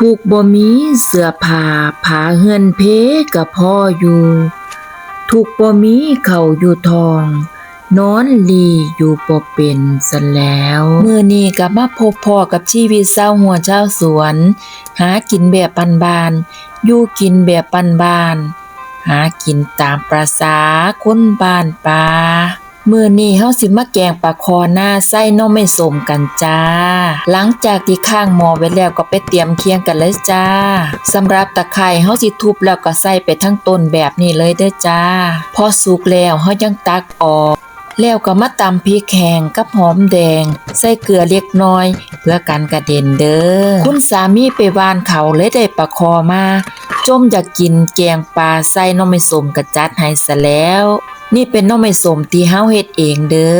ທຸກບໍ່ມີເສື້ອຜ້າ ຜ້າເຮືອນເພກະພໍຢູ່ ທຸກບໍ່ມີເຂົ້າຢູ່ທ້ອງ ນອນລີ້ຢູ່ບໍ່ເປັນຊັ້ນແລ້ວ. ມື້ນີ້ກໍມາພົບພໍ້ກັບຊີວິດຊາວຮົ້ວຊາວສວນ ຫາກິນແບບບ້ານໆ ຢູ່ກິນແບບບ້ານໆ ຫາກິນຕາມປະສາຄົນບ້ານປ່າ. ມື້ນີ້ເຮົາຊິມາແກງປາຄໍ່ໜ້າໃສ່ໜໍ່ໄມ້ສົ້ມກັນຈ້າ. ຫຼັງຈາກທີ່ຄ້າງໝໍ້ໄວ້ແລ້ວກໍໄປຕຽມຄຽງກັນເລີຍຈ້າ. ສຳລັບຕະໄຄເຮົາຊິທຸບແລ້ວກໍໃສ່ໄປທັງຕົ້ນແບບນີ້ເລີຍເດີຈ້າ. ພໍສຸກແລ້ວເຮົາຈັ່ງຕັກອອກ ແລ້ວກໍມາຕຳພິກແຫ້ງກັບຫອມແດງ ໃສ່ເກືອເລັກນ້ອຍ ເພື່ອກັນກະເດັນເດີ. ຄຸນສາມີໄປຫວ່ານເຂົ້າເລີຍໄດ້ປາຄໍ່ມາ ຈົ່ມຢາກກິນແກງປາໃສ່ໜໍ່ໄມ້ສົ້ມກະຈັດໃຫ້ຊະແລ້ວ. ນີ້ເປັນໜໍ່ໄມ້ສົ້ມທີ່ເຮົາເຮັດເອງເດີ.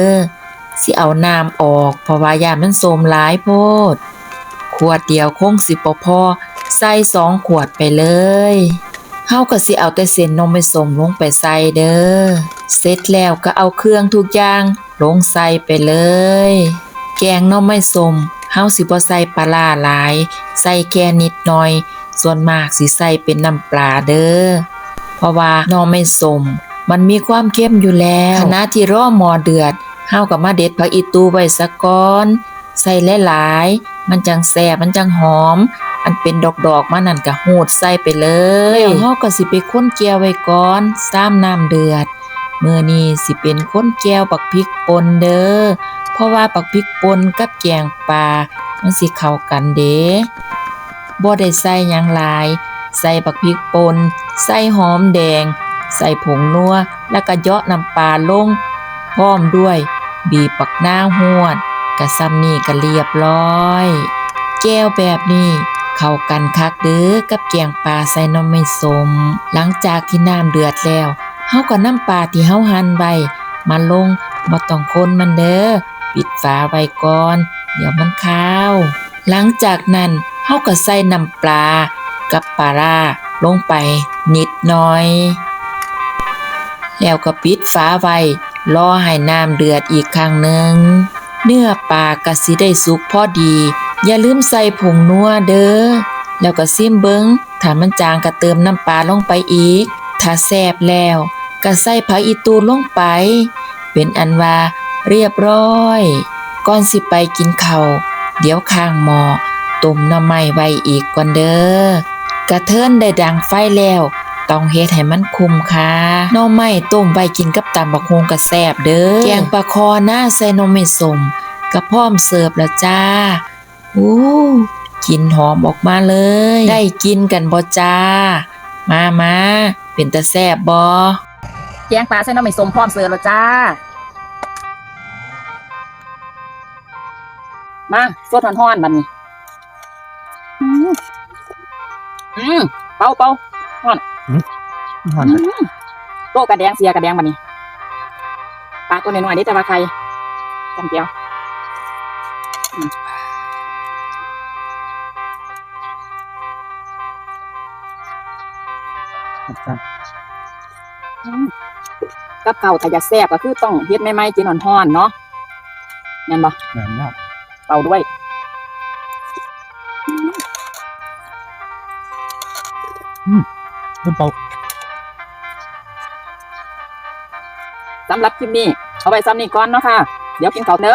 ຊິເອົານ້ຳອອກ ເພາະວ່າຢ້ານມັນສົ້ມຫຼາຍໂພດ. ຂວດດຽວຄົງຊິບໍ່ພໍ ໃສ່ສອງຂວດໄປເລີຍ. ເຮົາກໍຊິເອົາແຕ່ເສັ້ນໜໍ່ໄມ້ສົ້ມລົງໄປໃສ່ເດີ. ເສັດແລ້ວກໍເອົາເຄື່ອງທຸກຢ່າງລົງໃສ່ໄປເລີຍ. ແກງໜໍ່ໄມ້ສົ້ມ ເຮົາຊິບໍ່ໃສ່ປາຫຼ້າຫຼາຍ ໃສ່ແຄ່ນິດໜ້ອຍ. ສ່ວນມາກຊິໃສ່ເປັນນ້ຳປາເດີ ເພາະວ່າໜໍ່ໄມ້ສົ້ມມັນມີຄວາມເຄັມຢູ່ແລ້ວ. ຂະນະທີ່ລໍໝໍ້ເດືອດ ເຮົາກໍມາເດັດຜັກອີ່ຕູໄວ້ສາກ່ອນ ໃສ່ຫຼາຍໆ ມັນຈັ່ງແຊບ ມັນຈັ່ງຫອມ. ອັນເປັນດອກໆມານັ້ນກໍຮູດໃສ່ໄປເລີຍ. ແລ້ວເຮົາກໍຊິໄປຄົນແຈ່ວໄວ້ກ່ອນ ຊາມນ້ຳເດືອດ. ມື້ນີ້ຊິເປັນຄົນແຈ່ວບັກພິກປົ່ນເດີ ເພາະວ່າບັກພິກປົ່ນກັບແກງປາ ມັນຊິເຂົ້າກັນເດ. ບໍ່ໄດ້ໃສ່ຫຍັງຫຼາຍ ໃສ່ບັກພິກປົ່ນ ໃສ່ຫອມແດງ ໃສ່ຜົງນົວ ແລ້ວກະເຍາະນ້ຳປາລົງ ພ້ອມດ້ວຍບີບບັກນາວຫວດ ກະສ່ຳນີ້ກະລຽບລ້ອຍ. ແຈ່ວແບບນີ້ເຂົ້າກັນຄັກເດີ ກັບແກງປາໃສ່ໜໍ່ໄມ້ສົ້ມ. ຫຼັງຈາກທີ່ນ້ຳເດືອດແລ້ວ ເຮົາກໍນຳປາທີ່ເຮົາຫັ່ນໄວ້ມາລົງ ບໍ່ຕ້ອງຄົນມັນເດີ ປິດຝາໄວ້ກ່ອນ ດຽວມັນຄາວ. ຫຼັງຈາກນັ້ນເຮົາກໍໃສ່ນ້ຳປາກັບປາຮ້າລົງໄປນິດໜ້ອຍ ແລ້ວກໍປິດຝາໄວ້ ລໍໃຫ້ນ້ຳເດືອດອີກຄັ້ງໜຶ່ງ. ເນື້ອປາກໍຊິໄດ້ສຸກພໍດີ. ຢ່າລືມໃສ່ຜົງນົວເດີ ແລ້ວກໍຊີມເບິ່ງ ຖ້າມັນຈາງກໍເຕີມນ້ຳປາລົງໄປອີກ. ຖ້າແຊບແລ້ວ ກະໃສ່ຜັກອີ່ຕູລົງໄປ ເປັນອັນວ່າລຽບຮ້ອຍ. ກ່ອນຊິໄປກິນເຂົ້າ ດຽວຄ້າງໝໍ້ຕົ້ມໜໍ່ໄມ້ໄວ້ອີກກ່ອນເດີ. ກະເທີນໄດ້ດັງໄຟແລ້ວ ຕ້ອງເຮັດໃຫ້ມັນຄຸ້ມຄ່າ. ໜໍ່ໄມ້ຕົ້ມໄວ້ກິນກັບຕຳບັກຫຸ່ງກະແຊບເດີ. ແກງປາຄໍ່ໜ້າໃສ່ໜໍ່ໄມ້ສົ້ມກະພ້ອມເສີບແລ້ວຈ້າ. ໂອ້ ກິ່ນຫອມອອກມາເລີຍ ໄດ້ກິນກັນບໍ່ຈ້າ? ມາ ມາ ເປັນຕາແຊບບໍ່? ແກງປາໃສ່ໜໍ່ໄມ້ສົ້ມພ້ອມເສີບແລ້ວຈ້າ. ມາ ສົດຮ້ອນໆ ບັດນີ້. ອືມ ອືມ ເປົ່າ ເປົ່າ ຮ້ອນ ອືມ ຮ້ອນ ອືມ ໂຕະກະແດງ ເສື້ອກະແດງ ບັດນີ້. ປາຕົວນ້ອຍໆເດ້ ແຕ່ວ່າໄຂ່ ຈຳແຈ່ວ ອືມ ອືມ ກັບເຂົ້າ ຖ້າຢາກແຊບກໍຄືຕ້ອງເຮັດໃໝ່ໆ ກິນຮ້ອນໆ ເນາະ. ແມ່ນບໍ່? ແມ່ນແລ້ວ ເປົ່າດ້ວຍ ອືມ ເປັນເປົ່າ. ສຳລັບຄລິບນີ້ ເອົາໄວ້ສ່ຳນີ້ກ່ອນເນາະຄ່ະ ດຽວກິນເຂົ້າເດີ.